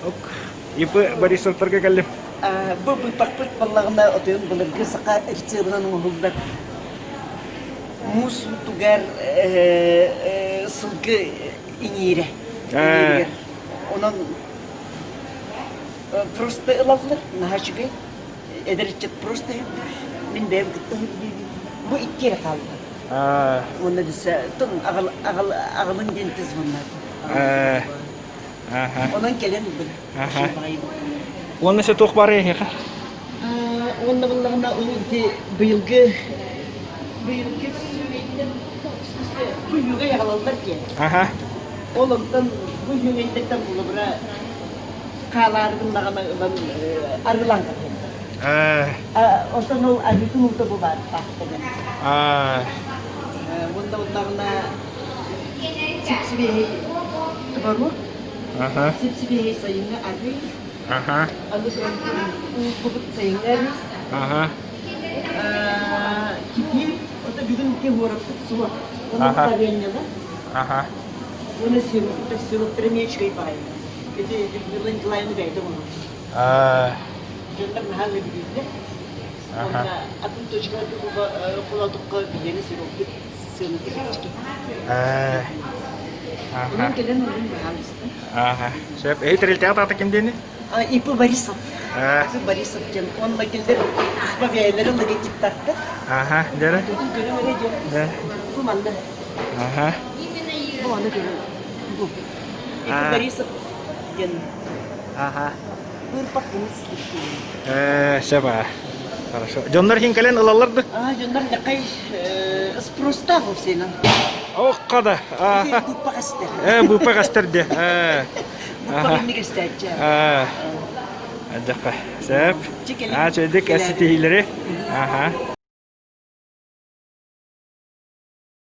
Ок. ИП Борисовтарга кэллим. Бу быыппахпыт буоллаҕына отойун былыргы саха рецебынан оҥоһуллар муус уутугар сылгы иҥиирэ. Иҥииригэр. Онон просто ылаллар, наһаа үчүгэй. Эдэр ыччат просто өйдүүр. Мин бэйэм кытта өйдүүбүн. Бу икки эрэ хаалла. Уонна десэ тон аҕал аҕал аҕалын диэн звоннаатым. Онон кэлэн ыллым. Уонна се туох баар эһиэхэ? Уонна буллаҕына ол ити быйылгы быйылгы бу үөгэй аҕалаллар диэн. Аха. Ол онтон бу үөгэйдэртэн булабыра хаалаары гыннаҕына ылан арыылаан кэбиһэллэр. Онтон ол арыытын уута бу баар таахтанан. Уонна буллаҕына сип-сибиэһэй творог, сип-сибиэһэй сайыҥҥы арыы, аны туран ууллубут сайыҥҥы арыы, кефир, ото бүгүн ити уораппыт суох, онон вареньелар, уонна сироптар, сироптар эмиэ үчүгэй баҕайылар. Ити Людмила Николаевна бэйэтэ оҥорор. Дьоннор наһаа сөбүлүүллэр. Уонна атын точкаларга холоотоххо биһиэнэ сироппут сыаната чэпчэки. Онон кэлэн оннун баһаалыста. Сөп. Эһи тэрилтэҕэ таата ким диэни? ИП Борисов. ИП Борисов диэн. Уонна кинилэр туспа бэйэлэрэ логотиптаахтар. Аха, дьэрэ. Көрүҥ эрэ диэн. Бу манна. Аха. Бу манна көрүҥ. Бу. ИП Борисов диэн. Аха. Быырпах кымыс Э, сөп аа. Хорошо. Дьоннор иһин кэлэн ылаллар да? А, дьоннор лакай спростаах овсенан. Охха да. Быыппах эстер. Э, быыппах эстер де. Э. Быыппах инник эстээччи. Э. Адьака. Сөп. А, чөйдик ситиһиилэри. Аха.